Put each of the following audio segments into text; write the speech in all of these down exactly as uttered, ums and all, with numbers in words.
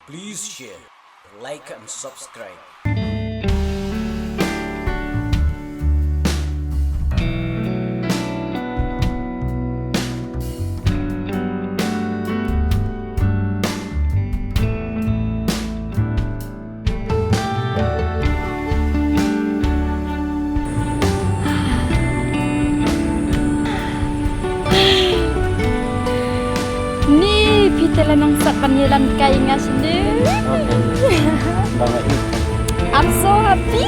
Please share, like and subscribe. Ni phi te la nang sat ban ïalam kai nga sini. Okay. Bang ai. I'm so happy.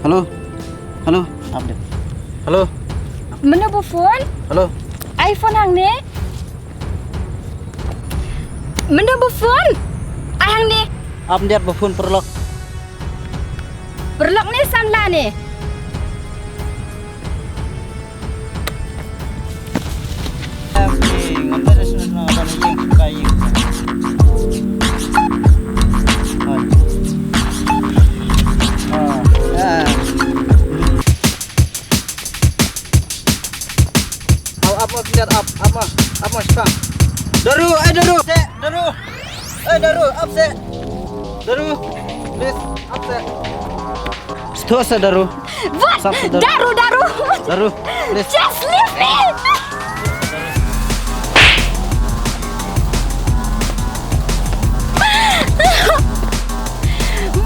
Hello. Hello. Update. Hello. Mano ba phone? Hello. Ai phone hangne. Mano ba phone? Ai hangne. Update ba phone paralok. Paralok ne samla ne. Ap, ap, ap, ap, ap, ap, ap, ap, ap. Daru, eh, Daru, seh, Daru. Eh, Daru, ap seh. Daru, please, ap seh. Stop seh, Daru. What? Stop seh, Daru. Daru, Daru. Daru, please. Just leave me.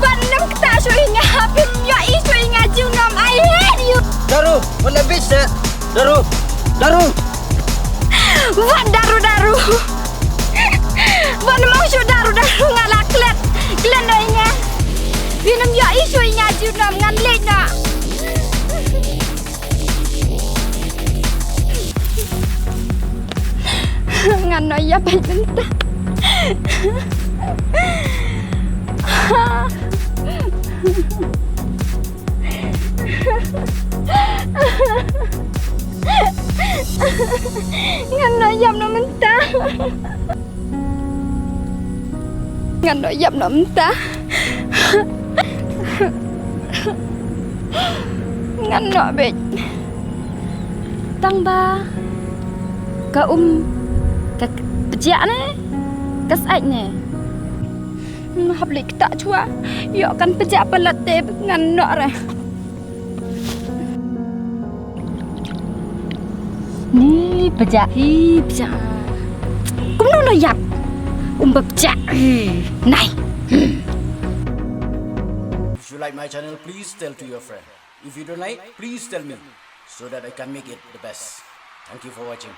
Wat nym ktah shuh ïa nga, phim ïohi shuh ïa nga junom, I hate you. Daru, wat la bit seh. Daru, Daru. Wat Daru, Daru. Wat nym ong shuh Daru, Daru, nga la klet. Klet noh ïa nga. Phim ïohi shuh ïa nga junom, ngan leit noh. Ngan noh ïap beit mynta. Ngan noh ïap noh mynta. Ngan noh ïap noh mynta. Ngan noh beit. Tang ba ka um ka pjah ne ka sait ne. Hap leit ktah shuwa. Ïoh kan pjah palat te ngan noh re. Ni pjah, hi pjah. Kumno noh ïap. Um ba pjah. Hi, nai. If you like my channel, please tell to your friend. If you don't like, please tell me so that I can make it the best. Thank you for watching.